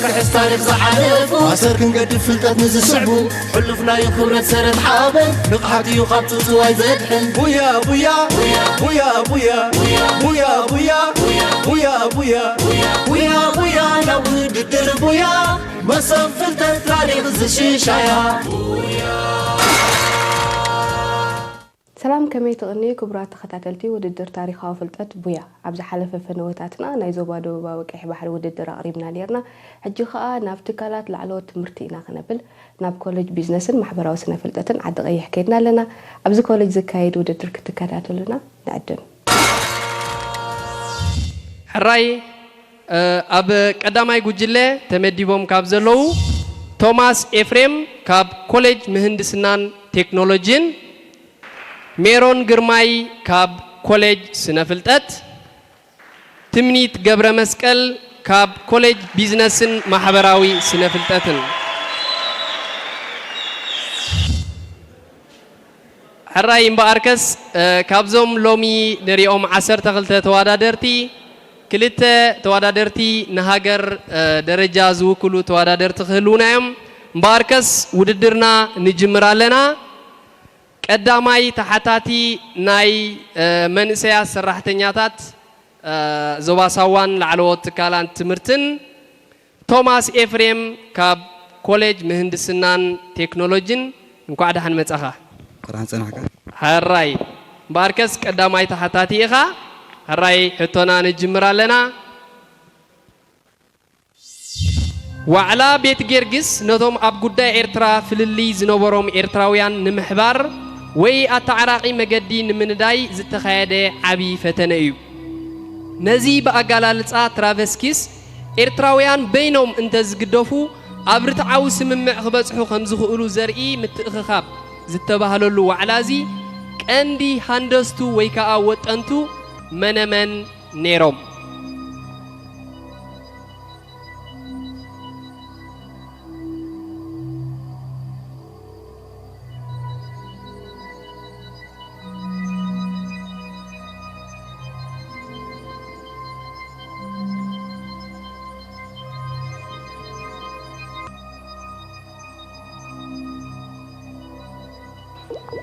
ክሕስ ታሪኽ ዝሓለፉ ኣሰር ክንገድፍ ፍልጠት ንዝስዕቡ ሕሉፍ ናዩ ክብረት ሰረት ሓበን ንቕሓት እዩ ካብ ጽውጽዋይ ዘድሕን ቡያ ቡያ ቡያ ቡያ ቡያ ቡያ ቡያ ቡያ ቡያ ቡያ ናብ ውድድር ቡያ መሰብ ፍልጠት ታሪኽ ዝሽሻያ ሰላም ከመይ ትቕንዩ ክቡራት ተኸታተልቲ ውድድር ታሪኻዊ ፍልጠት ቡያ። ኣብ ዝሓለፈ ፈነወታትና ናይ ዞባ ደቡባዊ ቀይሕ ባሕሪ ውድድር ኣቕሪብና ኔርና። ሕጂ ኸኣ ናብ ትካላት ላዕለዎት ትምህርቲ ኢና ክነብል ናብ ኮሌጅ ቢዝነስን ማሕበራዊ ስነ ፍልጠትን ዓዲ ቀይሕ ከይድና ኣለና። ኣብዚ ኮሌጅ ዝካየድ ውድድር ክትከታተሉና ንዕድም። ሕራይ ኣብ ቀዳማይ ጉጅለ ተመዲቦም ካብ ዘለዉ ቶማስ ኤፍሬም ካብ ኮሌጅ ምህንድስናን ቴክኖሎጂን፣ ሜሮን ግርማይ ካብ ኮሌጅ ስነ ፍልጠት፣ ትምኒት ገብረመስቀል ካብ ኮሌጅ ቢዝነስን ማሕበራዊ ስነ ፍልጠትን። ሕራይ እምበኣርከስ ካብዞም ሎሚ ንሪኦም ዓሰርተ ክልተ ተወዳደርቲ ክልተ ተወዳደርቲ ንሃገር ደረጃ ዝውክሉ ተወዳደርቲ ክህልዉና እዮም። እምበኣርከስ ውድድርና ንጅምር ኣለና። ቀዳማይ ተሓታቲ ናይ መንእሰያት ሰራሕተኛታት ዞባ ሳዋን ላዕለዎት ትካላት ትምህርትን ቶማስ ኤፍሬም ካብ ኮሌጅ ምህንድስናን ቴክኖሎጂን እንኳዕ ደሓን መጻኻ። እንኳዕ ደሓን ጸናሕካ። ሕራይ እምበኣርከስ ቀዳማይ ተሓታቲ ኢኻ። ሕራይ ሕቶና ንጅምር ኣለና። ዋዕላ ቤት ጌርጊስ ነቶም ኣብ ጉዳይ ኤርትራ ፍልልይ ዝነበሮም ኤርትራውያን ንምሕባር ወይ ኣተዓራቒ መገዲ ንምንዳይ ዝተኻየደ ዓቢ ፈተነ እዩ። ነዚ ብኣገላልጻ ትራቨስኪስ ኤርትራውያን በይኖም እንተዝግደፉ ኣብ ርትዓዊ ስምምዕ ክበጽሑ ከምዝኽእሉ ዘርኢ ምትእኽኻብ ዝተባህለሉ ዋዕላ እዚ ቀንዲ ሃንደስቱ ወይ ከኣ ወጠንቱ መነመን ነይሮም?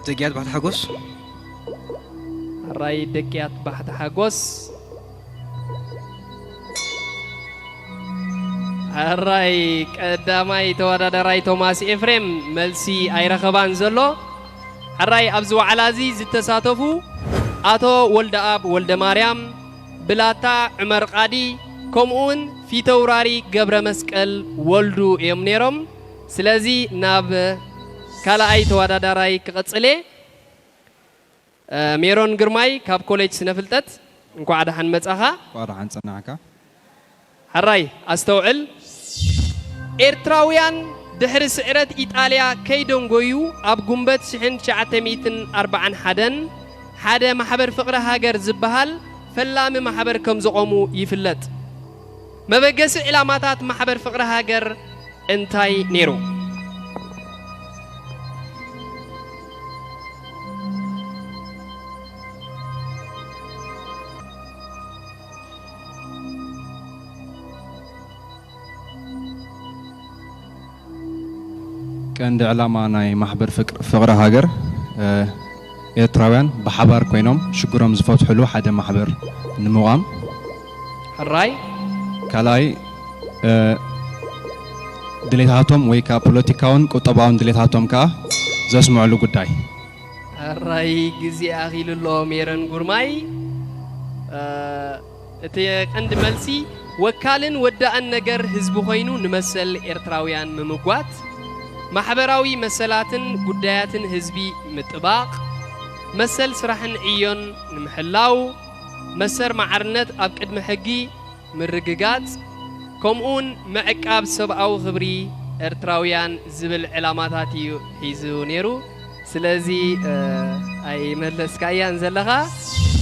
ደጊያት ባሕቲ ሓጎስ። ሕራይ ደቅያት ባሕቲ ሓጎስ። ሕራይ ቀዳማይ ተወዳዳራይ ቶማስ ኤፍሬም መልሲ ኣይረኸባን ዘሎ። ሕራይ ኣብዚ ዋዕላ እዚ ዝተሳተፉ ኣቶ ወልደኣብ ወልደማርያም፣ ብላታ ዑመር ቃዲ ከምኡውን ፊተውራሪ ገብረመስቀል ወልዱ እዮም ነይሮም። ስለዚ ናብ ካልኣይ ተወዳዳራይ ክቕጽል እየ። ሜሮን ግርማይ ካብ ኮሌጅ ስነ ፍልጠት እንኳዕ ደሓን መጻኻ። እንኳዕ ደሓን ጸናሕካ። ሕራይ ኣስተውዕል። ኤርትራውያን ድሕሪ ስዕረት ኢጣልያ ከይደንጎዩ ኣብ ጉንበት ሽሕን ትሽዓተ ሚእትን ኣርባዓን ሓደን ሓደ ማሕበር ፍቕሪ ሃገር ዝበሃል ፈላሚ ማሕበር ከም ዘቖሙ ይፍለጥ። መበገሲ ዕላማታት ማሕበር ፍቕሪ ሃገር እንታይ ነይሩ? ቀንዲ ዕላማ ናይ ማሕበር ፍቕሪ ሃገር ኤርትራውያን ብሓባር ኮይኖም ሽግሮም ዝፈትሕሉ ሓደ ማሕበር ንምቋም። ሕራይ። ካልኣይ ድሌታቶም ወይ ከዓ ፖለቲካውን ቁጠባውን ድሌታቶም ከዓ ዘስምዕሉ ጉዳይ። ሕራይ ግዜ ኣኺሉ ኣሎ ሜሮን ጉርማይ። እቲ ቀንዲ መልሲ ወካልን ወዳእን ነገር ህዝቢ ኮይኑ ንመሰል ኤርትራውያን ምምጓት፣ ማሕበራዊ መሰላትን ጉዳያትን ህዝቢ ምጥባቕ፣ መሰል ስራሕን ዕዮን ንምሕላው፣ መሰር ማዕርነት ኣብ ቅድሚ ሕጊ ምርግጋጽ፣ ከምኡውን ምዕቃብ ሰብኣዊ ክብሪ ኤርትራውያን ዝብል ዕላማታት እዩ ሒዙ ነይሩ። ስለዚ ኣይመለስካያን ዘለኻ።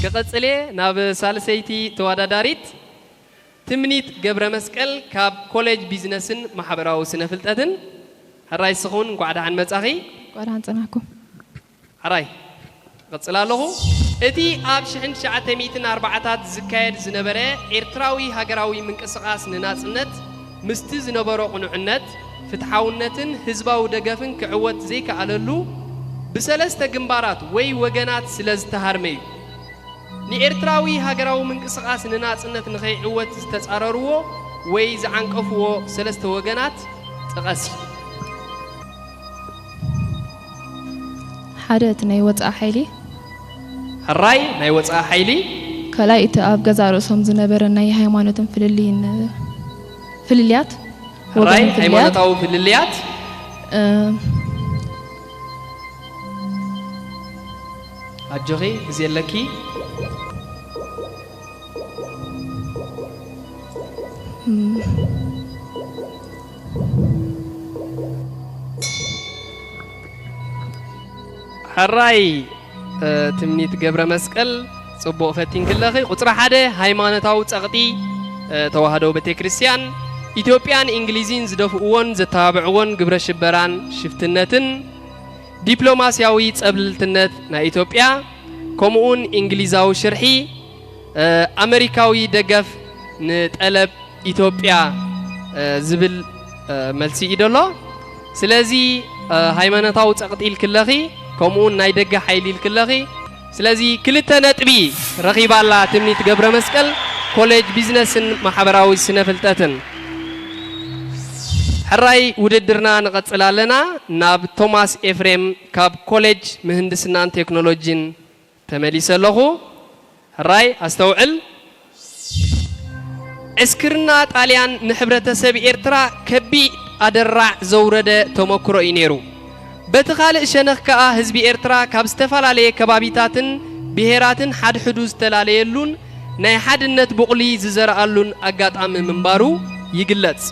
ክቕጽል እየ ናብ ሳልሰይቲ ተወዳዳሪት ትምኒት ገብረመስቀል ካብ ኮሌጅ ቢዝነስን ማሕበራዊ ስነ ፍልጠትን። ሕራይ ስኹን እንኳዕ ደሓን መጻኺ። እንኳዕ ደሓን ጸናሕኩም። ሕራይ እቕጽል ኣለኹ። እቲ ኣብ ሽሕን ትሽዓተ ሚእትን ኣርባዓታት ዝካየድ ዝነበረ ኤርትራዊ ሃገራዊ ምንቅስቓስ ንናጽነት ምስቲ ዝነበሮ ቅኑዕነት፣ ፍትሓውነትን ህዝባዊ ደገፍን ክዕወት ዘይከኣለሉ ብሰለስተ ግንባራት ወይ ወገናት ስለ ዝተሃርመ እዩ። ንኤርትራዊ ሃገራዊ ምንቅስቓስ ንናጽነት ንኸይዕወት ዝተጻረርዎ ወይ ዝዓንቀፍዎ ሰለስተ ወገናት ጥቐሲ። ሓደ እቲ ናይ ወጻኢ ሓይሊ። ሕራይ ናይ ወጻኢ ሓይሊ። ካልኣይ እቲ ኣብ ገዛእ ርእሶም ዝነበረ ናይ ሃይማኖትን ፍልልይን ፍልልያት ሕራይ ወገን ፍልልያት። ሃይማኖታዊ ፍልልያት። እ፣ ኣጆኺ ግዜ ኣለኪ። እም፣ ሕራይ ትምኒት ገብረ መስቀል ጽቡቕ ፈቲንኪ ኣለኺ። ቁጽሪ ሓደ ሃይማኖታዊ ጸቕጢ ተዋህዶ ቤተክርስትያን ኢትዮጵያን እንግሊዝን ዝደፍእዎን ዘተባብዕዎን ግብረ ሽበራን ሽፍትነትን ዲፕሎማስያዊ ጸብልልትነት ናይ ኢትዮጵያ ከምኡውን እንግሊዛዊ ሽርሒ ኣመሪካዊ ደገፍ ንጠለብ ኢትዮጵያ ዝብል መልሲ እዩ ደሎ። ስለዚ ሃይማኖታዊ ጸቕጢ ኢልክለኺ ከምኡ እውን ናይ ደገ ሓይሊ ኢልክለኺ። ስለዚ ክልተ ነጥቢ ረኺባላ ትምኒት ገብረ መስቀል ኮሌጅ ቢዝነስን ማሕበራዊ ስነ ፍልጠትን። ሕራይ ውድድርና ንቐጽል ኣለና። ናብ ቶማስ ኤፍሬም ካብ ኮሌጅ ምህንድስናን ቴክኖሎጂን ተመሊሰ ኣለኹ። ሕራይ ኣስተውዕል። ዕስክርና ጣልያን ንሕብረተሰብ ኤርትራ ከቢድ ኣደራዕ ዘውረደ ተመክሮ እዩ ነይሩ። በቲ ካልእ ሸነኽ ከኣ ህዝቢ ኤርትራ ካብ ዝተፈላለየ ከባቢታትን ብሄራትን ሓድሕዱ ዝተላለየሉን ናይ ሓድነት ቡቕሊ ዝዘርኣሉን ኣጋጣሚ ምንባሩ ይግለጽ።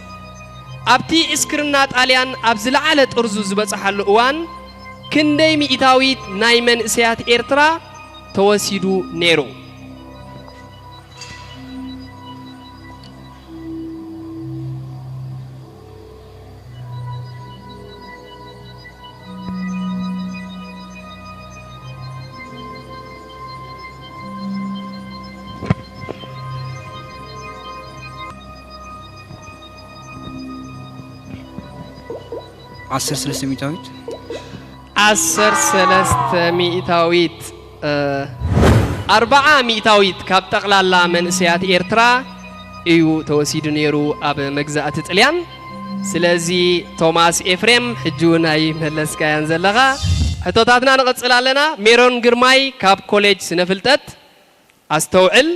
ኣብቲ ዕስክርና ጣልያን ኣብ ዝለዓለ ጥርዙ ዝበጽሓሉ እዋን ክንደይ ሚእታዊት ናይ መንእሰያት ኤርትራ ተወሲዱ ነይሩ። ዓሰርተ ሰለስተ ሚእታዊት። ዓሰርተ ሰለስተ ሚእታዊት። ኣርብዓ ሚእታዊት ካብ ጠቕላላ መንእሰያት ኤርትራ እዩ ተወሲዱ ነይሩ ኣብ መግዛእቲ ጥልያን። ስለዚ ቶማስ ኤፍሬም፣ ሕጂ እውን ኣይመለስካያን ዘለኻ። ሕቶታትና ንቐጽል ኣለና። ሜሮን ግርማይ ካብ ኮሌጅ ስነ ፍልጠት። ኣስተውዕል።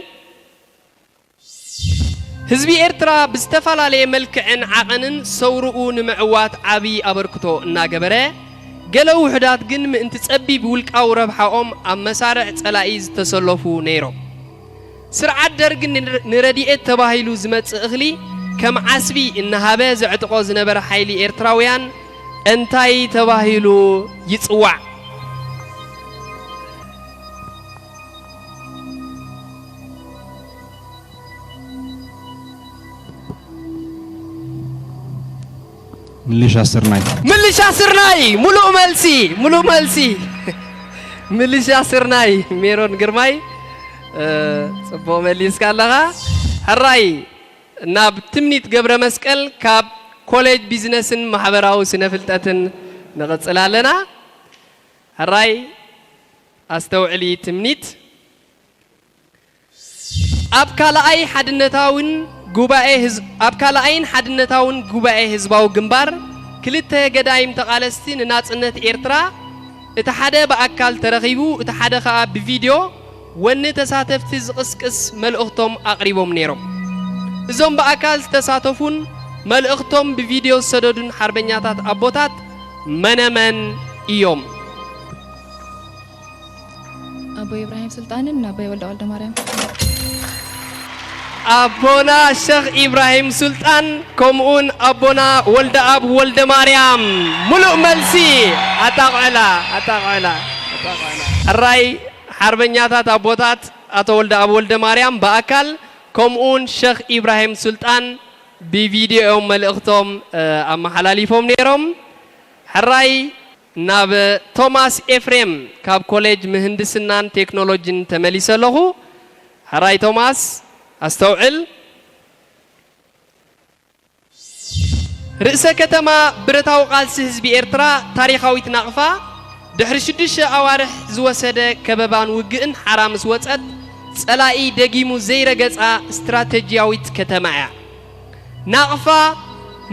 ህዝቢ ኤርትራ ብዝተፈላለየ መልክዕን ዓቐንን ሰውርኡ ንምዕዋት ዓቢ ኣበርክቶ እናገበረ፣ ገለ ውሑዳት ግን ምእንቲ ጸቢብ ውልቃዊ ረብሓኦም ኣብ መሳርዕ ጸላኢ ዝተሰለፉ ነይሮም። ስርዓት ደርግ ንረድኤት ተባሂሉ ዝመጽእ እኽሊ ከም ዓስቢ እናሃበ ዘዕጥቖ ዝነበረ ሓይሊ ኤርትራውያን እንታይ ተባሂሉ ይጽዋዕ? ምልሻ ስርናይ። ምልሻ ስርናይ! ሙሉእ መልሲ፣ ሙሉእ መልሲ። ምልሻ ስርናይ፣ ሜሮን ግርማይ፣ እ፣ ጽቡቕ መሊስካ ኣለኻ። ሕራይ፣ ናብ ትምኒት ገብረ መስቀል ካብ ኮሌጅ ቢዝነስን ማሕበራዊ ስነ ፍልጠትን ንቕጽል ኣለና። ሕራይ፣ ኣስተውዕሊ ትምኒት። ኣብ ካልኣይ ሓድነታውን ጉባኤ ህዝ-፣ ኣብ ካልኣይን ሓድነታውን ጉባኤ ህዝባዊ ግንባር ክልተ ገዳይም ተቓለስቲ ንናጽነት ኤርትራ፣ እቲ ሓደ ብኣካል ተረኺቡ፣ እቲ ሓደ ኸኣ ብቪድዮ ወኒ ተሳተፍቲ ዝቕስቅስ መልእኽቶም ኣቕሪቦም ነይሮም። እዞም ብኣካል ዝተሳተፉን መልእኽቶም ብቪድዮ ዝሰደዱን ሓርበኛታት ኣቦታት መነመን እዮም? ኣቦይ ኢብራሂም ሱልጣንን ኣቦይ ወልደ ወልደ ማርያም። ኣቦና ሸኽ ኢብራሂም ሱልጣን ከምኡውን ኣቦና ወልደ ኣብ ወልደ ማርያም። ሙሉእ መልሲ። ኣታ ቆዕላ፣ ኣታ ቆዕላ፣ ኣታ ቆዕላ። ሕራይ ሓርበኛታት ኣቦታት ኣቶ ወልደ ኣብ ወልደ ማርያም ብኣካል ከምኡውን ሸኽ ኢብራሂም ሱልጣን ብቪድዮ እዮም መልእኽቶም፣ እ፣ ኣመሓላሊፎም ነይሮም። ሕራይ ናብ ቶማስ ኤፍሬም ካብ ኮሌጅ ምህንድስናን ቴክኖሎጂን ተመሊሰ ኣለኹ። ሕራይ ቶማስ፣ ኣስተውዕል። ርእሰ ከተማ ብረታዊ ቃልሲ ህዝቢ ኤርትራ ታሪኻዊት ናቕፋ፣ ድሕሪ ሽዱሽተ ኣዋርሕ ዝወሰደ ከበባን ውግእን ሓራ ምስ ወጸት፣ ጸላኢ ደጊሙ ዘይረገጻ ስትራተጂያዊት ከተማ እያ። ናቕፋ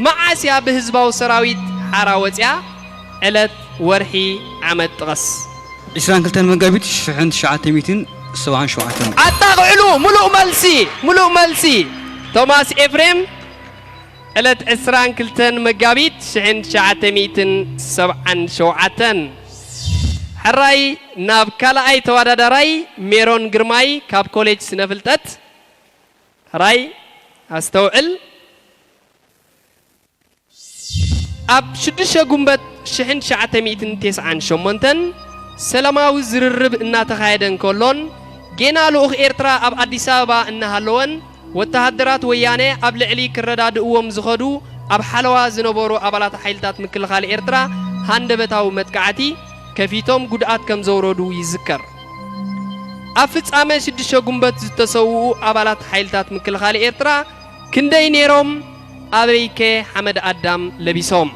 መዓስ እያ ብህዝባዊ ሰራዊት ሓራ ወጺኣ? ዕለት፣ ወርሒ፣ ዓመት ጥቐስ። ዕስራን ክልተን መጋቢት ሽሕን ትሽዓተ ሚእትን ሰብዓን ሸውዓተን። ኣጣቕዕሉ! ምሉእ መልሲ! ምሉእ መልሲ! ቶማስ ኤፍሬም፣ ዕለት ዕስራን ክልተን መጋቢት ሽሕን ትሽዓተ ሚእትን ሰብዓን ሸውዓተን። ሕራይ ናብ ካልኣይ ተወዳዳራይ ሜሮን ግርማይ ካብ ኮሌጅ ስነ ፍልጠት። ሕራይ ኣስተውዕል። ኣብ ሽዱሽተ ጉንበት ሽሕን ትሽዓተ ሚእትን ተስዓን ሸሞንተን ሰላማዊ ዝርርብ እናተኻየደ እንከሎን ጌና ልኡኽ ኤርትራ ኣብ ኣዲስ ኣበባ እናሃለወን ወተሃደራት ወያነ ኣብ ልዕሊ ክረዳድእዎም ዝኸዱ ኣብ ሓለዋ ዝነበሩ ኣባላት ሓይልታት ምክልኻል ኤርትራ ሃንደበታዊ መጥቃዕቲ ከፊቶም ጉድኣት ከም ዘውረዱ ይዝከር። ኣብ ፍጻመ ሽዱሽተ ጉንበት ዝተሰውኡ ኣባላት ሓይልታት ምክልኻል ኤርትራ ክንደይ ነይሮም? ኣበይከ ሓመድ ኣዳም ለቢሶም?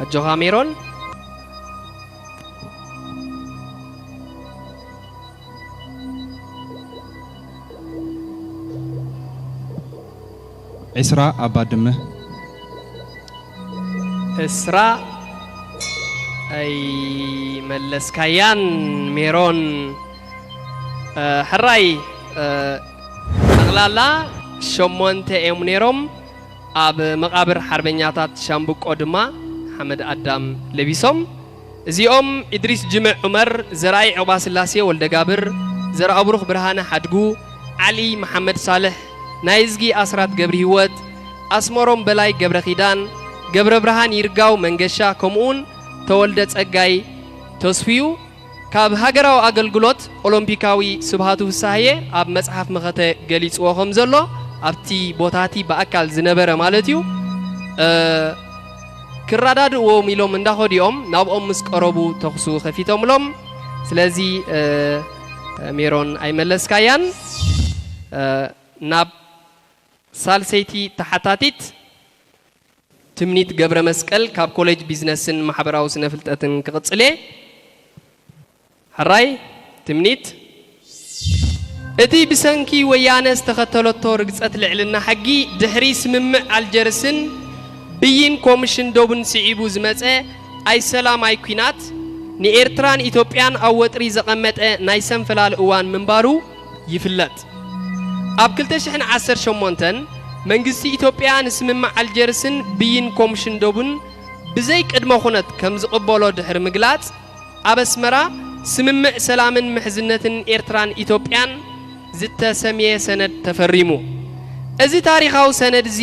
ኣጆኻ ሜሮን። ዕስራ ኣብ ባድመ። ዕስራ ኣይመለስካያን ሜሮን። እ፣ ሕራይ፣ እ፣ ጠቕላላ ሸሞንተ እዮም ነይሮም። ኣብ መቓብር ሓርበኛታት ሻምብቆ ድማ ሓመድ ኣዳም ለቢሶም። እዚኦም ኢድሪስ ጅምዕ ዑመር፣ ዘርኣይ ዑቕባስላሴ ወልደጋብር፣ ዘርኣብሩኽ ብርሃነ ሓድጉ፣ ዓሊ መሓመድ ሳልሕ፣ ናይዝጊ ኣስራት ገብርሂወት፣ ኣስመሮም በላይ ገብረኺዳን፣ ገብረብርሃን ይርጋው መንገሻ፣ ከምኡውን ተወልደ ጸጋይ ተስፍዩ። ካብ ሃገራዊ ኣገልግሎት ኦሎምፒካዊ ስብሃቱ ፍሳሃየ ኣብ መጽሓፍ መኸተ ገሊጽዎ ከም ዘሎ፣ ኣብቲ ቦታቲ ብኣካል ዝነበረ ማለት እዩ፣ እ፣ ክረዳድእዎም ኢሎም እንዳኸዱ እዮም፣ ናብኦም ምስ ቀረቡ ተኹሱ ከፊቶምሎም። ስለዚ፣ እ፣ ሜሮን ኣይመለስካያን። እ፣ ናብ ሳልሰይቲ ተሓታቲት ትምኒት ገብረ መስቀል ካብ ኮሌጅ ቢዝነስን ማሕበራዊ ስነ ፍልጠትን ክቕጽል እየ። ሕራይ ትምኒት። እቲ ብሰንኪ ወያነ ዝተኸተለቶ ርግጸት ልዕልና ሕጊ ድሕሪ ስምምዕ ኣልጀርስን ብይን ኮምሽን ዶብን ስዒቡ ዝመጸ ኣይሰላማይ ኲናት ንኤርትራን ኢትዮጵያን ኣብ ወጥሪ ዘቐመጠ ናይ ሰንፈላል እዋን ምንባሩ ይፍለጥ። ኣብ ክልተ ሽሕን ዓሰርተ ሸሞንተን መንግስቲ ኢትዮጵያ ንስምምዕ ኣልጀርስን ብይን ኮምሽን ዶብን ብዘይ ቅድመ ኩነት ከም ዝቕበሎ ድሕሪ ምግላጽ፣ ኣብ ኣስመራ ስምምዕ ሰላምን ምሕዝነትን ኤርትራን ኢትዮጵያን ዝተሰምየ ሰነድ ተፈሪሙ። እዚ ታሪኻዊ ሰነድ እዚ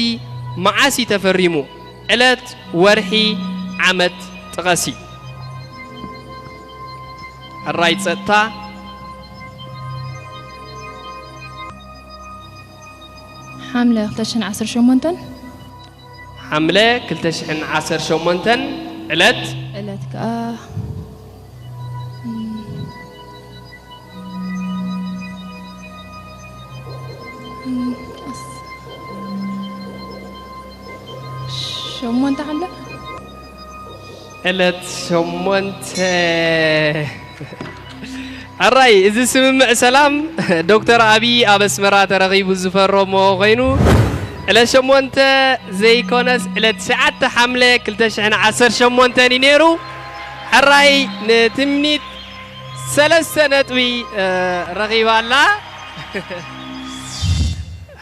መዓስ እዩ ተፈሪሙ? ዕለት፣ ወርሒ፣ ዓመት ጥቐሲ። ሕራይ ጸጥታ። ሓምለ ክልተ ሽሕን ዓሰርተ ሸሞንተን። ሓምለ ክልተ ሽሕን ዓሰርተ ሸሞንተን ዕለት። ዕለት ከኣ፣ እም፣ እም፣ ኣስ-፣ ሸሞንተ ሓምለ። ዕለት ሸሞንተ። ሕራይ፣ እዚ ስምምዕ ሰላም ዶክተር ኣብይ ኣብ ኣስመራ ተረኺቡ ዝፈረሞ ኮይኑ፣ ዕለት ሸሞንተ ዘይኮነስ፣ ዕለት ትሽዓተ ሓምለ ክልተ ሽሕን ዓሰርተ ሸሞንተን እዩ ነይሩ። ሕራይ፣ ንትምኒት ሰለስተ ነጥቢ፣ እ፣ ረኺባ ኣላ።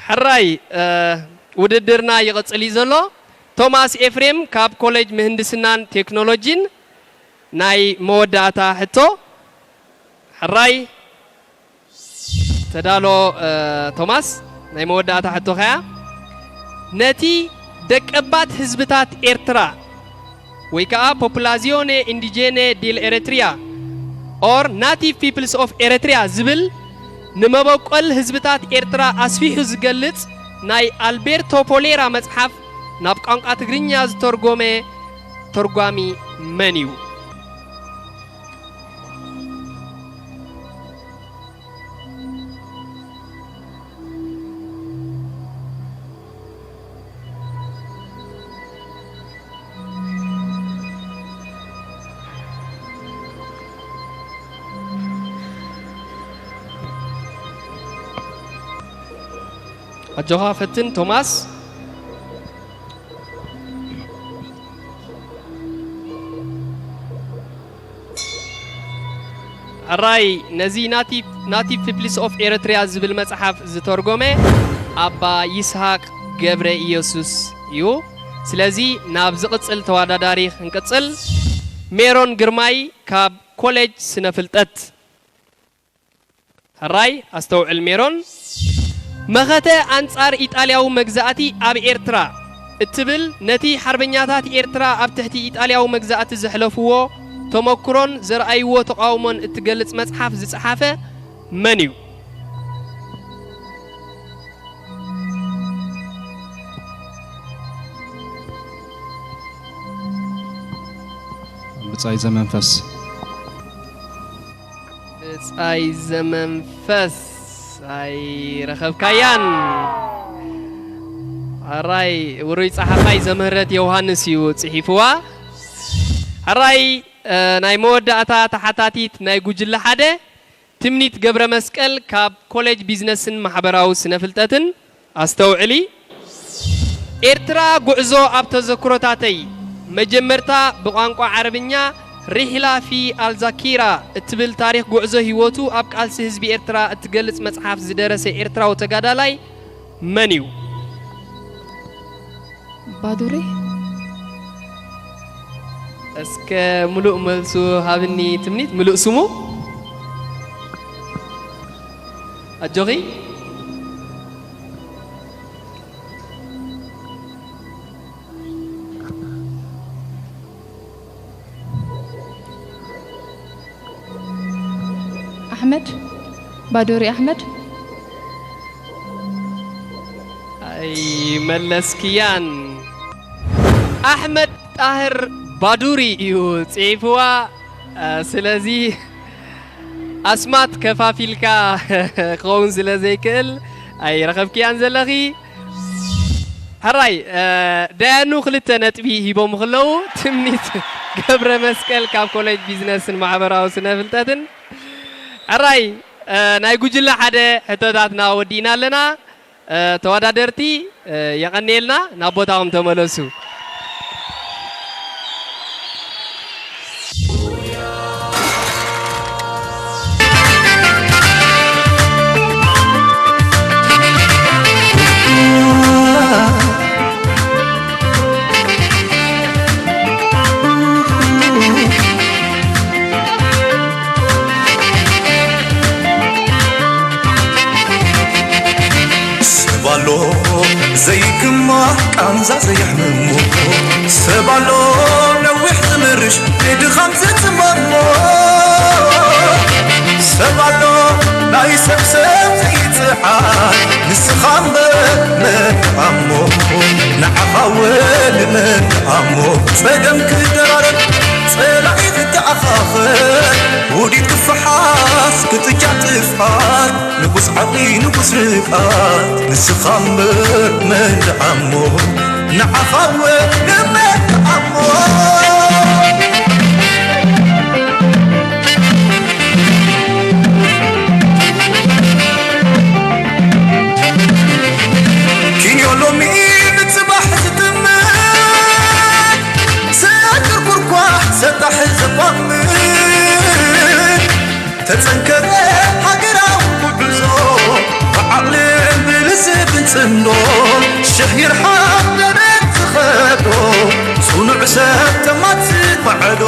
ሕራይ፣ እ፣ ውድድርና ይቕጽል እዩ ዘሎ። ቶማስ ኤፍሬም ካብ ኮሌጅ ምህንድስናን ቴክኖሎጂን፣ ናይ መወዳእታ ሕቶ። ሕራይ ተዳሎ፣ እ፣ ቶማስ፣ ናይ መወዳእታ ሕቶ ከያ፣ ነቲ ደቀባት ህዝብታት ኤርትራ ወይ ከኣ ፖፑላዚዮኔ ኢንዲጄኔ ዲል ኤሪትሪያ or Native Peoples of Eritrea ዝብል ንመበቆል ህዝብታት ኤርትራ ኣስፊሑ ዝገልጽ ናይ ኣልቤርቶ ፖሌራ መጽሓፍ ናብ ቋንቋ ትግርኛ ዝተርጎመ ተርጓሚ መን እዩ? ኣጆኻ ፈትን ቶማስ። ሕራይ ነዚ ናቲቭ ፒፕልስ ኦፍ ኤረትሪያ ዝብል መጽሓፍ ዝተርጎመ ኣባ ይስሃቅ ገብረ ኢየሱስ እዩ። ስለዚ ናብ ዝቕጽል ተወዳዳሪ ክንቅጽል፣ ሜሮን ግርማይ ካብ ኮሌጅ ስነ ፍልጠት። ሕራይ ኣስተውዕል ሜሮን። መኸተ ኣንጻር ኢጣልያዊ መግዛእቲ ኣብ ኤርትራ እትብል ነቲ ሓርበኛታት ኤርትራ ኣብ ትሕቲ ኢጣልያዊ መግዛእቲ ዘሕለፍዎ ተመኩሮን ዘርኣይዎ ተቓውሞን እትገልጽ መጽሓፍ ዝጸሓፈ መን እዩ? ብጻይ ዘመንፈስ። ብጻይ ዘመንፈስ ኣይረኸብካያን። ሕራይ ውሩይ ጸሓፋይ ዘምህረት ዮሃንስ እዩ ጽሒፍዋ። ሕራይ ናይ መወዳእታ ተሓታቲት ናይ ጉጅለ ሓደ ትምኒት ገብረመስቀል ካብ ኮሌጅ ቢዝነስን ማሕበራዊ ስነፍልጠትን። ኣስተውዕሊ። ኤርትራ ጉዕዞ ኣብ ተዘክሮታተይ። መጀመርታ ብቋንቋ ዓረብኛ ሪሕላ ፊ ኣልዛኪራ እትብል ታሪኽ ጉዕዞ ህይወቱ ኣብ ቃልሲ ህዝቢ ኤርትራ እትገልጽ መጽሓፍ ዝደረሰ ኤርትራዊ ተጋዳላይ መን እዩ? ባዱሪ። እስከ ሙሉእ መልሱ ሃብኒ ትምኒት፣ ሙሉእ ስሙ። ኣጆኺ። ኣሕመድ፣ ባዶሪ ኣሕመድ። ኣይመለስክያን። ኣሕመድ ጣህር ባዱሪ እዩ ጽሒፍዋ። ስለዚ ኣስማት ከፋፊልካ ክኸውን ስለ ዘይክእል ኣይረኸብክያን ዘለኺ። ሕራይ ደያኑ ክልተ ነጥቢ ሂቦም ከለዉ ትምኒት ገብረ መስቀል ካብ ኮሌጅ ቢዝነስን ማሕበራዊ ስነ ፍልጠትን። ሕራይ ናይ ጉጅለ ሓደ ሕቶታትና ወዲእና ኣለና። ተወዳደርቲ የቐንየልና፣ ናብ ቦታኹም ተመለሱ። ሰብ ኣሎ ዘይግማዕ ቃንዛ ዘየሕምሞ፣ ሰብ ኣሎ ነዊሕ ዝምርሽ ብድኻም ዝጽመሞ፣ ሰብ ኣሎ ናይ ሰብ ሰብ ዘይጽዓር ንስኻ እምበር መን ኣሞ፣ ንዓኻ ወሊ መን ኣሞ፣ ጸገም ክደራረብ ጸላኢ ክተኣኻኸብ፣ ውዲት ክፈሓስ ክትጫ ጥፍኣት፣ ንጉስ ዓቕሊ ንጉስ ርግኣት፣ ንስኻ እምበር መን ደኣሞ፣ ንዓኻ ወሊ መን ደኣሞ። ኪንዮ ሎሚ ንጽባሕ ዝጥምት፣ ሰግር ኩርኳሕ ሰጣሕ ዘቋምት፣ ተጸንከረ ሃገራዊ ጉዕዞ፣ ብዓቕልን ብልዝብን ጽምዶ፣ ሽሕ ይርሓቕ ደረት ዝኸዶ፣ ጽኑዕ ሰብ ተማት ዝባዕዶ፣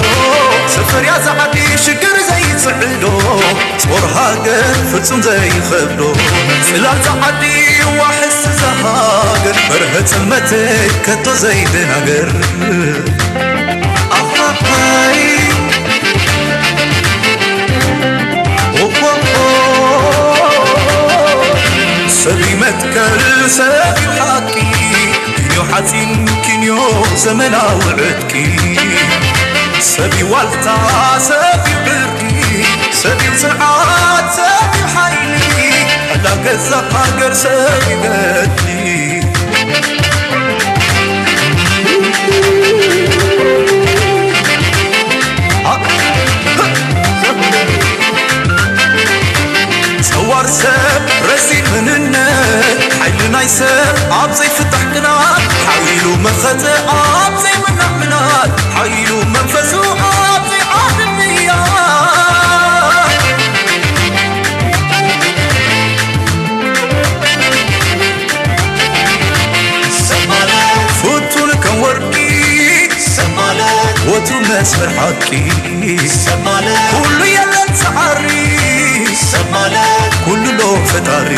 ሰፈር እያ እዛ ዓዲ ሽግር ዘይጽዕዶ፣ ጾር ሃገር ፍጹም ዘይኸብዶ፣ ጽላል እዛ ዓዲ ዋሕስ እዛ ሃገር፣ በርሀ ጽልመተይ ከቶ ዘይደናገር። ኣሃሃይ ኦሆሆ፣ ሰብ እዩ መትከል፣ ሰብ እዩ ሓቂ፣ ኪንዮ ሓፂን፣ ኪንዮ ዘመናዊ ዕጥቂ። ሰብ እዩ ዋልታ፣ ሰብ እዩ ብርኪ፣ ሰብ እዩ ጽንዓት፣ ሰብ እዩ ሓይሊ፣ ዕላል ገዛ ሃገር ሰብ እዩ ገድሊ። ጸዋር ሰብ ረዚን መንነት፣ ሓይሊ ናይ ሰብ ኣብ ዘይፍታሕ ቅናት፣ ሓይሉ መኸተ ኣብ ዘይምናዕ ምናት፣ ሓይሉ መንፈሱ ኣብ ዘይዓድል ምያት። ሰብ ማለት ፍቱን ከም ወርቂ፣ ሰብ ማለት ወትሩ መስመር ሓቂ፣ ሰብ ማለት ኩሉ የለን ዝዓሪ፣ ሰብ ማለት ኩሉ ሎ ፈጣሪ።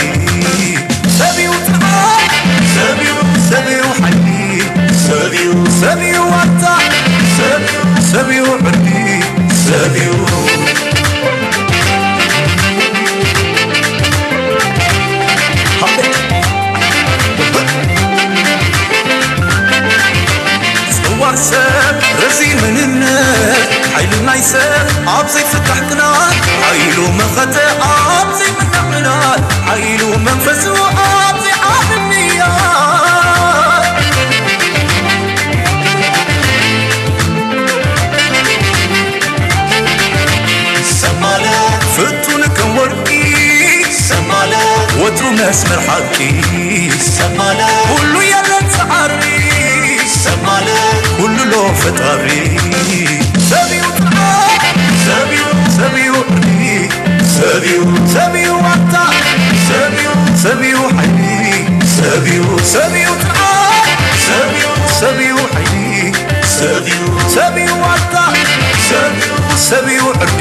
ሰብ እዩ ጽንዓት፣ ሰብ እዩ፣ ሰብ እዩ ሓይሊ፣ ሰብ እዩ፣ ሰብ እዩ ዋልታ፣ ሰብ እዩ፣ ሰብ እዩ ዕርዲ፣ ሰብ እዩ። ጸዋር ሰብ ረዚ መንነት፣ ሓይሊ ናይ ሰብ ኣብ ዘይፍታሕ ቅናት፣ ሓይሉ መኸተ ኣብ ዘይምናዕ ምናት፣ ሓይሉ መንፈሱ ኣብ ዘይዓብድ ንያት። ሰብ ማለት ፍቱን ከም ወርቂ፣ ሰብ ማለት ወትሩ መስመር ሓቂ፣ ሰብ ማለት ኩሉ የለን ዝዓሪ፣ ሰብ ማለት ኩሉ ሎ ፈጣሪ። ሰብ እዩ ጽንዓት፣ ሰብ እዩ፣ ሰብ እዩ ዕርዲ፣ ሰብ እዩ፣ ሰብ እዩ ዋልታ፣ ሰብ እዩ፣ ሰብ እዩ ሓይሊ፣ ሰብ እዩ፣ ሰብ እዩ ጽንዓት፣ ሰብ እዩ፣ ሰብ እዩ ሓይሊ፣ ሰብ እዩ፣ ሰብ እዩ ዋልታ፣ ሰብ እዩ፣ ሰብ እዩ ዕርዲ፣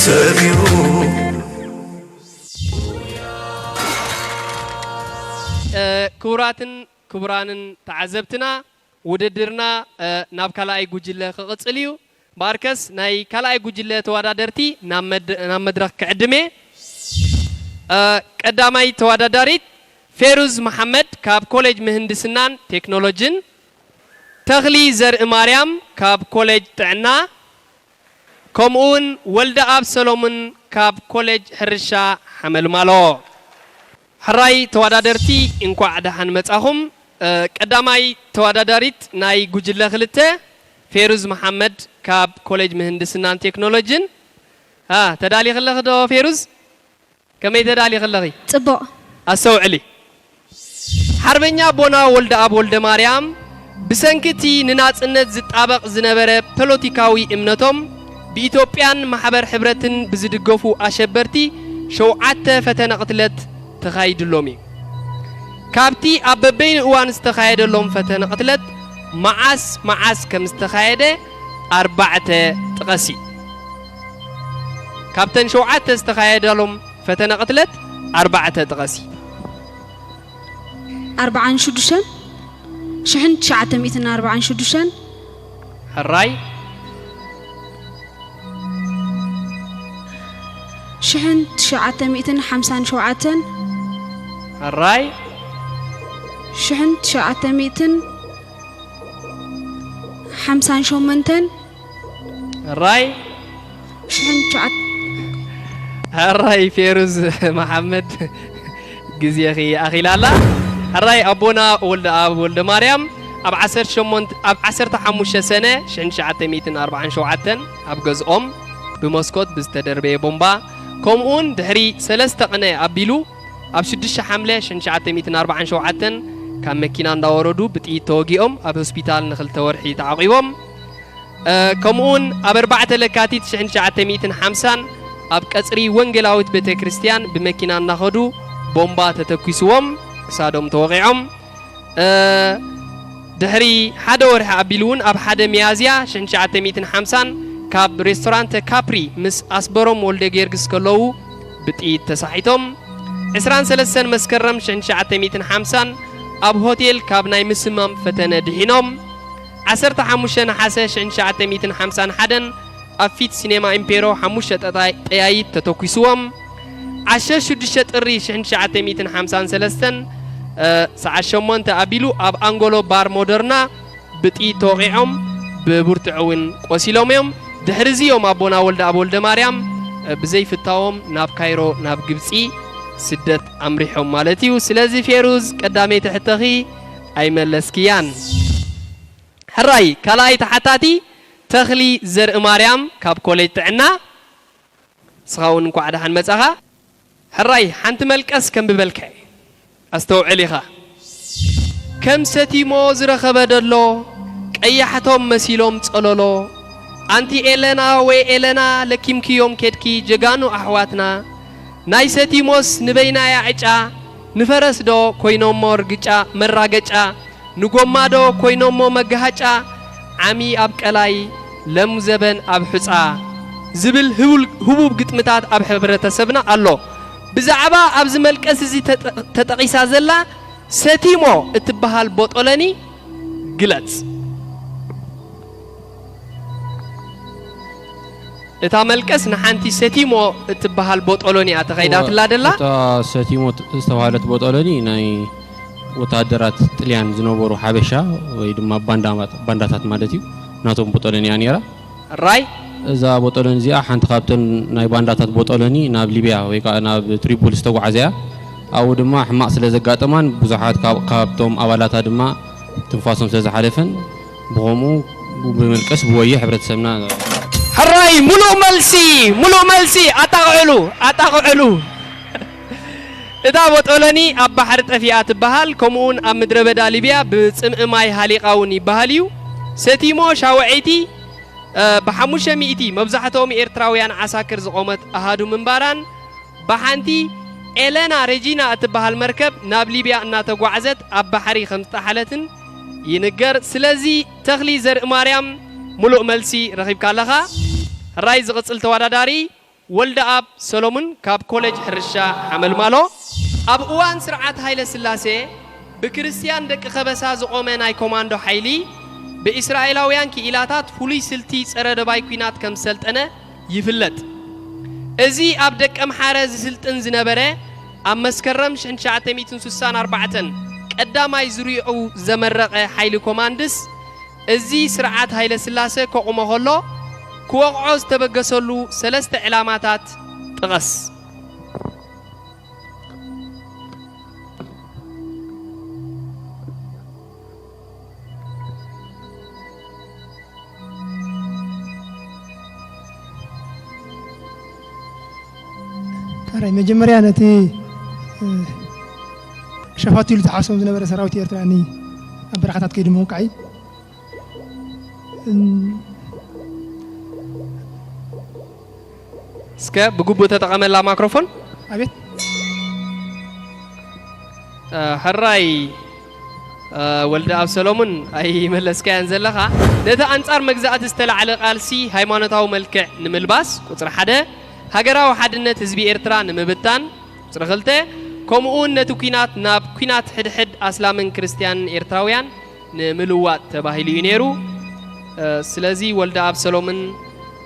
ሰብ እዩ። እ፣ ክቡራትን ክቡራንን ተዓዘብትና፣ ውድድርና፣ እ፣ ናብ ካልኣይ ጉጅለ ክቕጽል እዩ። እምበኣርከስ ናይ ካልኣይ ጉጅለ ተወዳደርቲ ናብ መድ-፣ ናብ መድረኽ ክዕድም እየ። እ፣ ቀዳማይ ተወዳዳሪት ፌሩዝ መሓመድ ካብ ኮሌጅ ምህንድስናን ቴክኖሎጅን፣ ተኽሊ ዘርኢ ማርያም ካብ ኮሌጅ ጥዕና፣ ከምኡውን ወልደኣብ ሰሎሙን ካብ ኮሌጅ ሕርሻ ሓመልማሎ። ሕራይ ተወዳደርቲ፣ እንኳዕ ደሓን መጻኹም። እ፣ ቀዳማይ ተወዳዳሪት ናይ ጉጅለ ክልተ፣ ፌሩዝ መሓመድ ካብ ኮሌጅ ምህንድስናን ቴክኖሎጅን። አ፣ ተዳሊኺ ኣለኺ ዶ ፌሩዝ? ከመይ ተዳሊኺ ኣለኺ? ጽቡቕ። ኣስተውዕሊ። ሓርበኛ ኣቦና ወልደኣብ ወልደማርያም ብሰንኪ እቲ ንናጽነት ዝጣበቕ ዝነበረ ፖለቲካዊ እምነቶም ብኢትዮጵያን ማሕበር ሕብረትን ብዝድገፉ ኣሸበርቲ ሸውዓተ ፈተነ ቅትለት ተኻይድሎም እዩ። ካብቲ ኣብ በበይኑ እዋን ዝተኻየደሎም ፈተነ ቅትለት መዓስ መዓስ ከም ዝተኻየደ ኣርባዕተ ጥቐሲ። ካብተን ሸውዓተ ዝተኻየዳሎም ፈተነ ቅትለት ኣርባዕተ ጥቐሲ። ኣርባዓን ሽዱሽተን፣ ሽሕን ትሽዓተ ሚእትን ኣርባዓን ሽዱሽተን። ሕራይ። ሽሕን ትሽዓተ ሚእትን ሓምሳን ሸውዓተን። ሕራይ። ሽሕን ትሽዓተ ሚእትን ሓምሳን ሸሞንተን። ሕራይ። ሽሕን ትሽዓተ። ሕራይ ፌሩዝ መሓመድ፣ ግዜኺ ኣኺላ ኣላ። ሕራይ ኣቦና ወልደኣብ ወልደማርያም ኣብ ዓሰርተ ሸሞንተ፣ ኣብ ዓሰርተ ሓሙሽተ ሰነ ሽሕን ትሽዓተ ሚእትን ኣርባዓን ሸውዓተን ኣብ ገዝኦም ብመስኮት ብዝተደርበየ ቦምባ፣ ከምኡውን ድሕሪ ሰለስተ ቅነ ኣቢሉ ኣብ ሽዱሽተ ሓምለ ሽሕን ትሽዓተ ሚእትን ኣርባዓን ሸውዓተን ካብ መኪና እንዳወረዱ ብጥይት ተወጊኦም ኣብ ሆስፒታል ንኽልተ ወርሒ ተዓቂቦም። እ፣ ከምኡውን ኣብ ኣርባዕተ ለካቲት ሽሕን ትሽዓተ ሚእትን ሓምሳን ኣብ ቀጽሪ ወንጌላዊት ቤተ ክርስቲያን ብመኪና እናኸዱ ቦምባ ተተኲስዎም ክሳዶም ተወቒዖም። እ፣ ድሕሪ ሓደ ወርሒ ኣቢሉ እውን ኣብ ሓደ ሚያዝያ ሽሕን ትሽዓተ ሚእትን ሓምሳን ካብ ሬስቶራንተ ካፕሪ ምስ ኣስበሮም ወልደ ጊዮርጊስ ከለዉ ብጥይት ተሳሒቶም። ዕስራን ሰለስተን መስከረም ሽሕን ትሽዓተ ሚእትን ሓምሳን ኣብ ሆቴል ካብ ናይ ምስማም ፈተነ ድሒኖም። ዓሰርተ ሓሙሽተ ነሓሰ ሽሕን ትሽዓተ ሚእትን ሓምሳን ሓደን ኣብ ፊት ሲኔማ ኢምፔሮ ሓሙሽተ ጠጣይ-፣ ጠያይት ተተኲስዎም። ዓሰርተ ሽዱሽተ ጥሪ ሽሕን ትሽዓተ ሚእትን ሓምሳን ሰለስተን፣ እ፣ ሰዓት ሸሞንተ ኣቢሉ ኣብ ኣንጎሎ ባር ሞደርና ብጥይት ተወቒዖም ብብርቱዕ እውን ቆሲሎም እዮም። ድሕሪ እዚ እዮም ኣቦና ወልደኣብ ወልደማርያም፣ እ፣ ብዘይፍታዎም ናብ ካይሮ፣ ናብ ግብጺ ስደት ኣምሪሖም ማለት እዩ። ስለዚ ፌሩዝ፣ ቀዳመይቲ ሕቶኺ ኣይመለስክያን። ሕራይ፣ ካልኣይ ተሓታቲ ተኽሊ ዘርእማርያም ካብ ኮሌጅ ጥዕና። ንስኻ እውን እንኳዕ ደሓን መጻኻ። ሕራይ፣ ሓንቲ መልቀስ ከንብበልካ እየ። ኣስተውዕል ኢኻ። ከም ሰቲሞ ዝረኸበ ደሎ፣ ቀያሕቶም መሲሎም ጸለሎ። ኣንቲ ኤለና ወይ ኤለና፣ ለኪምክዮም ኬድኪ ጀጋኑ ኣሕዋትና። ናይ ሰቲሞስ ንበይናያ ዕጫ፣ ንፈረስ ዶ ኮይኖሞ ርግጫ፣ መራገጫ፣ ንጎማ ዶ ኮይኖሞ መጋሃጫ፣ ዓሚ ኣብ ቀላይ፣ ለም ዘበን ኣብ ሑጻ ዝብል ህቡል-፣ ህቡብ ግጥምታት ኣብ ሕብረተሰብና ኣሎ። ብዛዕባ ኣብዚ መልቀስ እዚ ተጠ-፣ ተጠቒሳ ዘላ ሰቲሞ እትበሃል ቦጦለኒ ግለጽ። እታ መልቀስ ንሓንቲ ሰቲሞ እትበሃል ቦጦሎኒ እያ ተኸይዳትላ እዋ፣ ደላ። እታ ሰቲሞ ት-፣ ዝተባህለት ቦጦሎኒ ናይ ወተሃደራት ጥልያን ዝነበሩ ሓበሻ ወይ ድማ ባንዳ-፣ ባንዳታት ማለት እዩ። ናቶም ቦጦሎኒ እያ ነይራ። ራይ። እዛ ቦጦሎኒ እዚኣ ሓንቲ ካብተን ናይ ባንዳታት ቦጦሎኒ ናብ ሊብያ ወይ ከዓ ናብ ትሪፖሊ ዝተጓዓዘ እያ። ኣብኡ ድማ ሕማቕ ስለ ዘጋጠማን ብዙሓት ካብ-፣ ካብቶም ኣባላታ ድማ ትንፋሶም ስለ ዝሓለፈን ብኸምኡ ብመልቀስ ብወየ ሕብረተሰብና። ሕራይ፣ ሙሉእ መልሲ፣ ሙሉእ መልሲ። ኣጣቕዕሉ፣ ኣጣቕዕሉ። እታ ቦጦሎኒ ኣብ ባሕሪ ጠፊኣ ትበሃል፣ ከምኡውን ኣብ ምድረ በዳ ሊብያ ብጽምኢ ማይ ሃሊቓ እውን ይበሃል እዩ። ሰቲሞ ሻውዐይቲ፣ እ፣ ብሓሙሽተ ሚእቲ መብዛሕትኦም ኤርትራውያን ዓሳክር ዝቖመት ኣሃዱ ምንባራን፣ ብሓንቲ ኤለና ሬጂና እትበሃል መርከብ ናብ ሊብያ እናተጓዕዘት ኣብ ባሕሪ ከም ዝጠሓለትን ይንገር። ስለዚ ተኽሊ ዘርእማርያም፣ ሙሉእ መልሲ ረኺብካ ኣለኻ። ሕራይ፣ ዝቕጽል ተወዳዳሪ ወልደኣብ ሰሎሙን ካብ ኮሌጅ ሕርሻ ሓመልማሎ። ኣብ እዋን ስርዓት ሃይለ ስላሴ ብክርስትያን ደቂ ከበሳ ዝቖመ ናይ ኮማንዶ ሓይሊ ብእስራኤላውያን ክኢላታት ፍሉይ ስልቲ ጸረ ደባይ ኲናት ከም ዝሰልጠነ ይፍለጥ። እዚ ኣብ ደቀምሓረ ዝስልጥን ዝነበረ፣ ኣብ መስከረም ሽሕን ትሽዓተ ሚእትን ስሳን ኣርባዕተን ቀዳማይ ዙርያኡ ዘመረቐ ሓይሊ ኮማንድስ፣ እዚ ስርዓት ሃይለ ስላሴ ከቑሞ ከሎ ክወቕዖ ዝተበገሰሉ ሰለስተ ዕላማታት ጥቐስ። ካራይ መጀመርያ ነቲ፣ እ፣ ሸፋቱ ኢሉ ዝሓስቦም ዝነበረ ሰራዊት ኤርትራ ኒ ኣብ በረኻታት ከይዱ ምውቃዕ እዩ። እም፣ እስከ ብግቡእ ተጠቐመላ ማክሮፎን። ኣቤት። እ፣ ሕራይ፣ እ፣ ወልደኣብ ሰሎሙን ኣይመለስካያን ዘለኻ። ነቲ ኣንጻር መግዛእቲ ዝተላዕለ ቃልሲ ሃይማኖታዊ መልክዕ ንምልባስ፣ ቁጽሪ ሓደ፣ ሃገራዊ ሓድነት ህዝቢ ኤርትራ ንምብታን፣ ቁጽሪ ክልተ፣ ከምኡውን ነቲ ኲናት ናብ ኲናት ሕድሕድ ኣስላምን ክርስትያንን ኤርትራውያን ንምልዋጥ ተባሂሉ እዩ ነይሩ። እ፣ ስለዚ ወልደኣብ ሰሎምን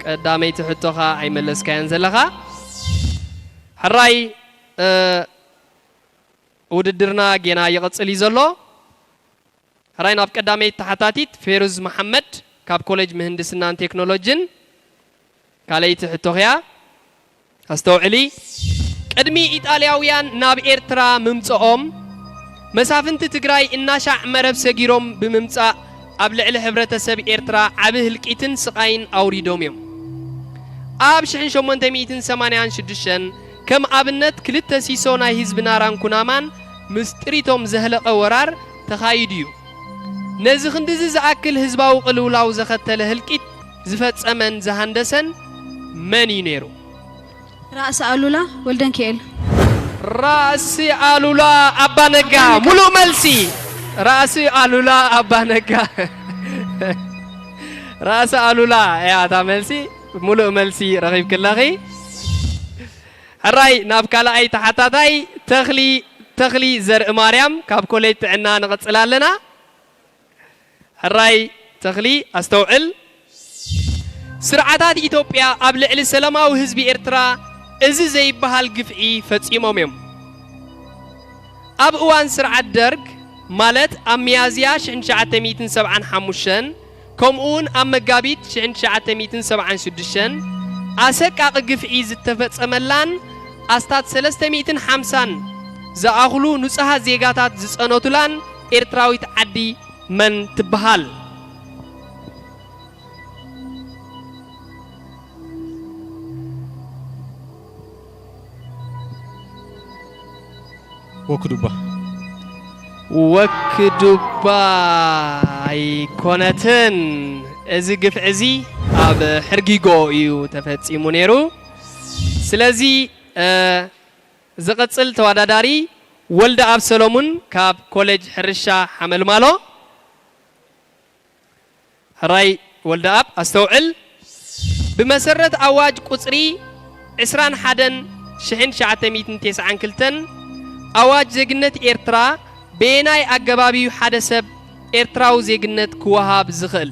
ቀዳመይቲ ሕቶኻ ኣይመለስካያን ዘለኻ። ሕራይ፣ እ፣ ውድድርና ጌና ይቕጽል እዩ ዘሎ። ሕራይ ናብ ቀዳመይቲ ተሓታቲት ፌሩዝ መሓመድ ካብ ኮሌጅ ምህንድስናን ቴክኖሎጅን። ካልኣይቲ ሕቶኽያ። ኣስተውዕሊ። ቅድሚ ኢጣልያውያን ናብ ኤርትራ ምምጽኦም፣ መሳፍንቲ ትግራይ እናሻዕ መረብ ሰጊሮም ብምምጻእ ኣብ ልዕሊ ሕብረተሰብ ኤርትራ ዓቢ ህልቂትን ስቓይን ኣውሪዶም እዮም። ኣብ ሽሕን ሸሞንተ ሚእትን ሰማንያን ሽዱሽተን ከም ኣብነት ክልተ ሲሶ ናይ ህዝቢ ናራን ኩናማን ምስ ጥሪቶም ዘህለቐ ወራር ተኻይዱ እዩ። ነዚ ክንድዚ ዝኣክል ህዝባዊ ቅልውላው ዘኸተለ ህልቂት ዝፈጸመን ዝሃንደሰን መን እዩ ነይሩ? ራእሲ ኣሉላ ወልደንኪኤል። ራእሲ ኣሉላ ኣባ ነጋ። ኣባ ነጋ። ሙሉእ መልሲ። ራእሲ ኣሉላ ኣባ ነጋ። ራእሲ ኣሉላ እያ እታ መልሲ። ሙሉእ መልሲ ረኺብኪ ኣለኺ። ሕራይ ናብ ካልኣይ ተሓታታይ ተኽሊ፣ ተኽሊ ዘርኢ ማርያም ካብ ኮሌጅ ጥዕና ንቕጽል ኣለና። ሕራይ ተኽሊ ኣስተውዕል። ስርዓታት ኢትዮጵያ ኣብ ልዕሊ ሰላማዊ ህዝቢ ኤርትራ እዚ ዘይበሃል ግፍዒ ፈጺሞም እዮም። ኣብ እዋን ስርዓት ደርግ፣ ማለት ኣብ ሚያዝያ ሽሕን ትሽዓተ ሚእትን ሰብዓን ሓሙሽተን ከምኡውን ኣብ መጋቢት ሽሕን ትሽዓተ ሚእትን ሰብዓን ሽዱሽተን ኣሰቃቒ ግፍዒ ዝተፈጸመላን ኣስታት ሰለስተ ሚእትን ሓምሳን ዝኣኽሉ ንጹሃት ዜጋታት ዝጸነቱላን ኤርትራዊት ዓዲ መን ትበሃል? ወክዱባ። ወክዱባ ኣይኮነትን። እዚ ግፍዒ እዚ ኣብ ሕርጊጎ እዩ ተፈጺሙ ነይሩ። ስለዚ፣ እ፣ ዝቕጽል ተወዳዳሪ ወልደኣብ ሰሎሙን ካብ ኮሌጅ ሕርሻ ሓመልማሎ። ሕራይ ወልደኣብ፣ ኣስተውዕል። ብመሰረት ኣዋጅ ቁጽሪ ዕስራን ሓደን ሽሕን ትሽዓተ ሚእትን ተስዓን ክልተን ኣዋጅ ዜግነት ኤርትራ፣ በየናይ ኣገባብ እዩ ሓደ ሰብ ኤርትራዊ ዜግነት ክወሃብ ዝኽእል?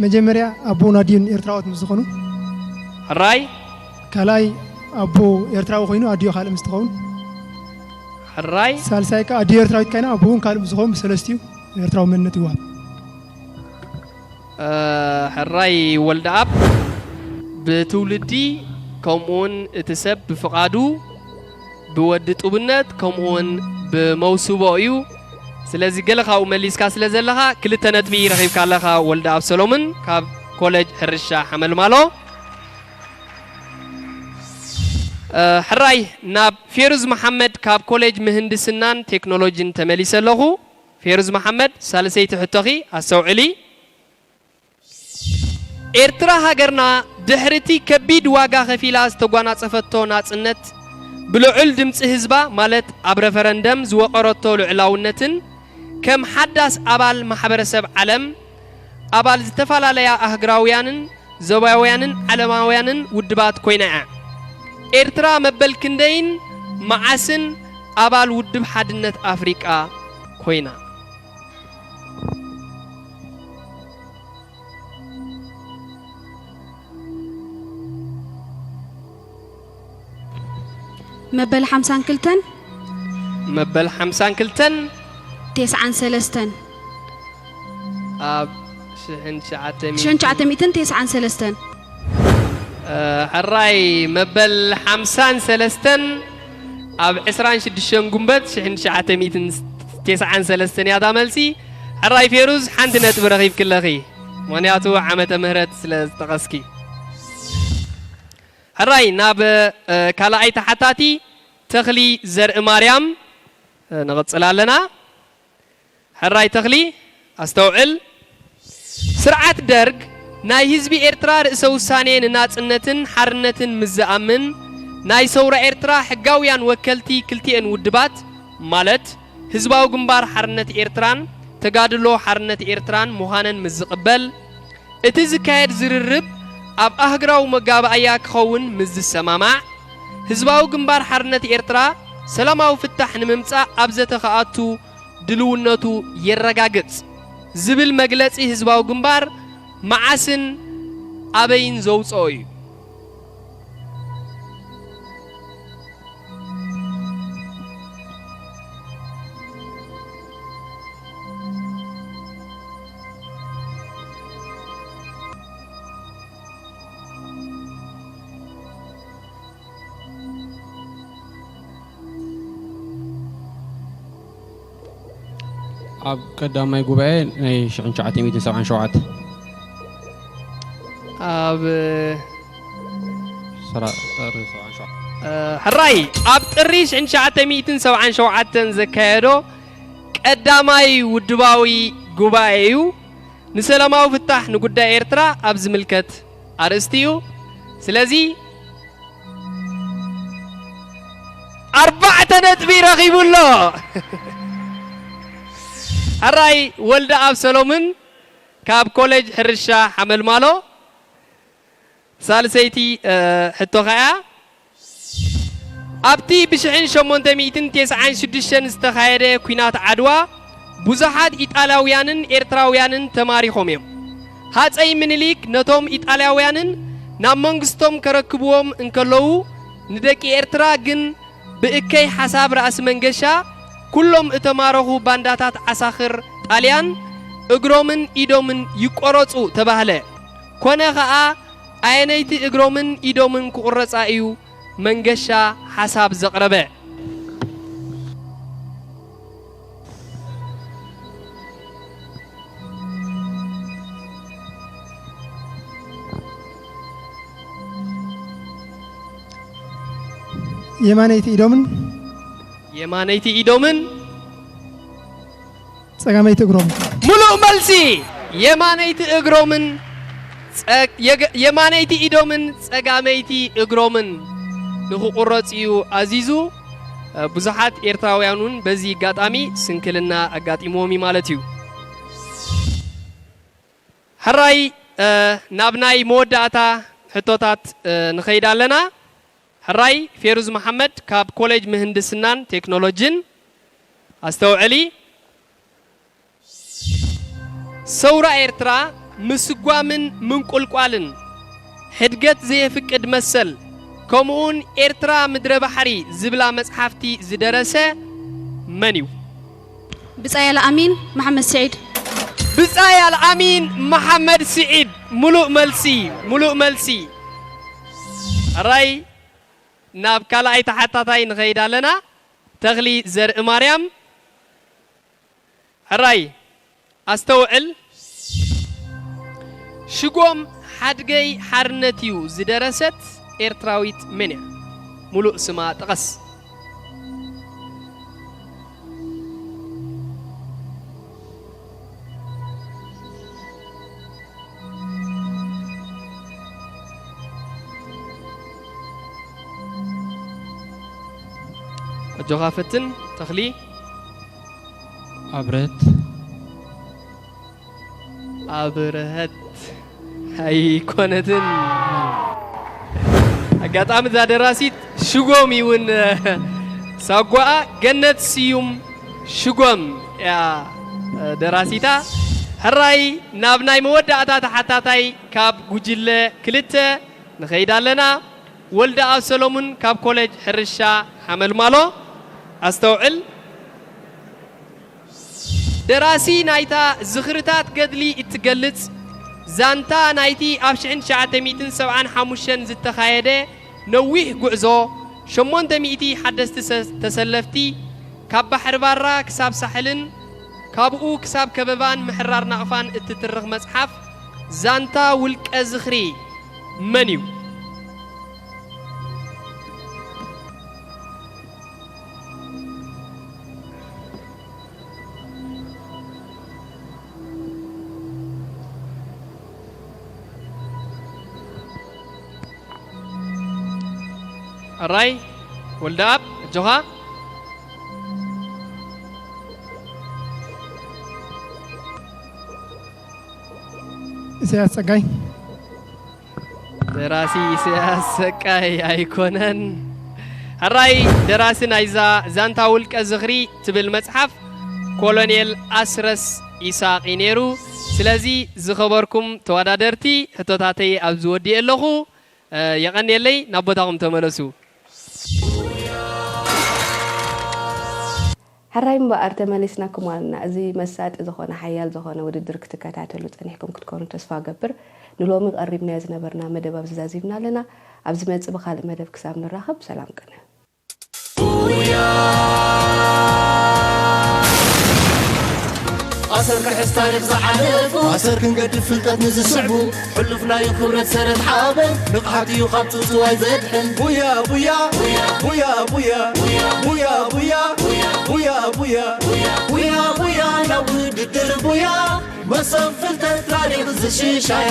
መጀመርያ ኣቦን ኣዲኡን ኤርትራዎት ምስ ዝኾኑ፣ ሕራይ ካልኣይ ኣቦ ኤርትራዊ ኮይኑ ኣዲኡ ካልእ ምስ ትኸውን፣ ሕራይ ሳልሳይ ከኣ ኣዲኡ ኤርትራዊት ካይና ኣቦ እውን ካልእ ምስ ዝኾኑ፣ ብሰለስቲኡ ኤርትራዊ መንነት ይወሃብ። እ፣ ሕራይ ወልደኣብ፣ ብትውልዲ ከምኡውን እቲ ሰብ ብፍቓዱ፣ ብወዲ ጡብነት ከምኡውን ብመውስቦ እዩ። ስለዚ ገለ ካብኡ መሊስካ ስለ ዘለኻ ክልተ ነጥቢ ረኺብካ ኣለኻ ወልደኣብ ሰሎምን ካብ ኮሌጅ ሕርሻ ሓመልማሎ። እ፣ ሕራይ ናብ ፌሩዝ መሓመድ ካብ ኮሌጅ ምህንድስናን ቴክኖሎጂን ተመሊሰ ኣለኹ። ፌሩዝ መሓመድ፣ ሳልሰይቲ ሕቶኺ ኣስተውዕሊ። ኤርትራ ሃገርና ድሕሪቲ ከቢድ ዋጋ ከፊላ ዝተጓናጸፈቶ ናጽነት ብልዑል ድምጺ ህዝባ ማለት ኣብ ረፈረንደም ዝወቐረቶ ልዑላውነትን ከም ሓዳስ ኣባል ማሕበረሰብ ዓለም ኣባል ዝተፈላለያ ኣህግራውያንን ዞባውያንን ዓለማውያንን ውድባት ኮይና እያ። ኤርትራ መበል ክንደይን መዓስን ኣባል ውድብ ሓድነት ኣፍሪቃ ኮይና? መበል ሓምሳን ክልተን መበል ሓምሳን ክልተን ተስዓን ሰለስተን ኣብ ሽሕን ትሽዓተ ሽሕን ትሽዓተ ሚእትን ተስዓን ሰለስተን እ፣ ሕራይ መበል ሓምሳን ሰለስተን ኣብ ዕስራን ሽዱሽተን ጉንበት ሽሕን ትሽዓተ ሚእትን ተስዓን ሰለስተን እያ እታ መልሲ። ሕራይ ፌሩዝ ሓንቲ ነጥቢ ረኺብኪ ኣለኺ፣ ምኽንያቱ ዓመተ ምህረት ስለ ዝጠቐስኪ። ሕራይ ናብ፣ እ፣ ካልኣይ ተሓታቲ ተኽሊ ዘርኢ ማርያም፣ እ፣ ንቕጽል ኣለና። ሕራይ ተኽሊ፣ ኣስተውዕል። ስርዓት ደርግ ናይ ህዝቢ ኤርትራ ርእሰ ውሳኔ ንናጽነትን ሓርነትን ምስ ዝኣምን፣ ናይ ሰውራ ኤርትራ ሕጋውያን ወከልቲ ክልቲኤን ውድባት፣ ማለት ህዝባዊ ግንባር ሓርነት ኤርትራን ተጋድሎ ሓርነት ኤርትራን ምዃነን ምስ ዝቕበል፣ እቲ ዝካየድ ዝርርብ ኣብ ኣህግራዊ መጋባእያ ክኸውን ምስ ዝሰማማዕ፣ ህዝባዊ ግንባር ሓርነት ኤርትራ ሰላማዊ ፍታሕ ንምምጻእ ኣብ ዘተ ክኣቱ ድልውነቱ የረጋግጽ ዝብል መግለጺ ህዝባዊ ግንባር መዓስን ኣበይን ዘውጽኦ እዩ? ኣብ ቀዳማይ ጉባኤ ናይ ሽሕን ትሽዓተ ሚእትን ሰብዓን ሸውዓተ ኣብ ሰራ- ጥሪ ሰብዓን ሸውዓተ እ፣ ሕራይ ኣብ ጥሪ ሽሕን ትሽዓተ ሚእትን ሰብዓን ሸውዓተን ዘካየዶ ቀዳማይ ውድባዊ ጉባኤ እዩ። ንሰላማዊ ፍታሕ ንጉዳይ ኤርትራ ኣብ ዝምልከት ኣርእስቲ እዩ። ስለዚ ኣርባዕተ ነጥቢ ረኺቡ ኣሎ። ሕራይ ወልደኣብ ሰሎምን ካብ ኮሌጅ ሕርሻ ሓመልማሎ። ሳልሰይቲ፣ እ፣ ሕቶኻ እያ። ኣብቲ ብሽሕን ሸሞንተ ሚእትን ተስዓን ሽዱሽተን ዝተኻየደ ኲናት ዓድዋ ብዙሓት ኢጣልያውያንን ኤርትራውያንን ተማሪኾም እዮም። ሃጸይ ምኒልክ ነቶም ኢጣልያውያንን ናብ መንግስቶም ከረክብዎም እንከለዉ፣ ንደቂ ኤርትራ ግን ብእከይ ሓሳብ ራእሲ መንገሻ ኩሎም እተማረኹ ባንዳታት ዓሳኽር ጣልያን እግሮምን ኢዶምን ይቆረጹ ተባህለ። ኮነ ኸኣ ኣየነይቲ እግሮምን ኢዶምን ክቑረጻ እዩ መንገሻ ሓሳብ ዘቕረበ? የማነይቲ ኢዶምን የማነይቲ ኢዶምን ጸጋመይቲ እግሮም። ሙሉእ መልሲ። የማነይቲ እግሮምን ጸ- የገ- የማነይቲ ኢዶምን ጸጋመይቲ እግሮምን ንኽቑረጽ እዩ ኣዚዙ። ብዙሓት ኤርትራውያን እውን በዚ ኣጋጣሚ ስንክልና ኣጋጢምዎም እዩ ማለት እዩ። ሕራይ ናብ ናይ መወዳእታ ሕቶታት ንኸይድ ኣለና። ሕራይ ፌሩዝ መሓመድ ካብ ኮሌጅ ምህንድስናን ቴክኖሎጂን። ኣስተውዕሊ። ሰውራ ኤርትራ ምስጓምን ምንቁልቋልን፣ ሕድገት ዘየፍቅድ መሰል፣ ከምኡውን ኤርትራ ምድረ ባሕሪ ዝብላ መጽሓፍቲ ዝደረሰ መን እዩ? ብጻይ ኣልኣሚን መሓመድ ስዒድ። ብጻይ ኣልኣሚን መሓመድ ስዒድ። ሙሉእ መልሲ፣ ሙሉእ መልሲ። ሕራይ ናብ ካልኣይ ተሓታታይ ንኸይድ ኣለና። ተኽሊ ዘርኢ ማርያም። ሕራይ ኣስተውዕል። ሽጎም ሓድገይ ሓርነት እዩ ዝደረሰት ኤርትራዊት መን እያ? ሙሉእ ስማ ጥቐስ። ኣጆኻ ፈትን ተኽሊ። ኣብረት። ኣብረሀት ኣይኮነትን። ኣጋጣሚ እዛ ደራሲት ሽጎም ይውን ሳጓኣ ገነት ስዩም ሽጎም እያ ደራሲታ። ሕራይ ናብ ናይ መወዳእታ ተሓታታይ ካብ ጉጅለ ክልተ ንኸይድ ኣለና። ወልደኣብ ሰሎሙን ካብ ኮለጅ ሕርሻ ሓመልማሎ። ኣስተውዕል። ደራሲ ናይታ ዝኽርታት ገድሊ እትገልጽ ዛንታ ናይቲ ኣብ ሽሕን ትሽዓተ ሚእትን ሰብዓን ሓሙሽተን ዝተኻየደ ነዊሕ ጉዕዞ፣ ሸሞንተ ሚእቲ ሓደስቲ ሰ- ተሰለፍቲ፣ ካብ ባሕሪ ባራ ክሳብ ሳሕልን ካብኡ ክሳብ ከበባን ምሕራር ናቕፋን እትትርኽ መጽሓፍ ዛንታ ውልቀ ዝኽሪ መን እዩ? ሕራይ ወልደኣብ ኣጆኻ። ኢሳያስ ጸጋይ። ደራሲ ኢሳያስ ጸጋይ ኣይኮነን። ሕራይ ደራሲ ናይዛ ዛንታ ውልቀ ዝኽሪ ትብል መጽሓፍ ኮሎኔል ኣስረስ ኢሳቕ እዩ ነይሩ። ስለዚ ዝኸበርኩም ተወዳደርቲ ሕቶታተይ ኣብዚ ወዲኤ ኣለኹ። የቐንየለይ፣ ናብ ቦታኹም ተመለሱ። ሕራይ እምበኣር ተመሊስናኩም ኣለና። እዚ መሳጢ ዝኾነ ሓያል ዝኾነ ውድድር ክትከታተሉ ጸኒሕኩም ክትኮኑ ተስፋ እገብር። ንሎሚ ቀሪብናዮ ዝነበርና መደብ ኣብዚ ዛዚምና ኣለና። ኣብ ዝመጽእ ብኻልእ መደብ ክሳብ ንራኸብ ሰላም ቅነ። ኣሰር ክሕዝ ታሪኽ ዝሓለፉ ኣሰር ክንገድፍ ፍልጠት ንዝስዕቡ ሕሉፍ ናዩ ክብረት ሰረት ሓበን ንቕሓት እዩ ካብ ጽውጽዋይ ዘድሕን ቡያ ቡያ ቡያ ቡያ ቡያ ቡያ ቡያ ቡያ ቡያ ቡያ ናብ ውድድር ቡያ መሰብ ፍልጠት ታሪኽ ዝሽሻያ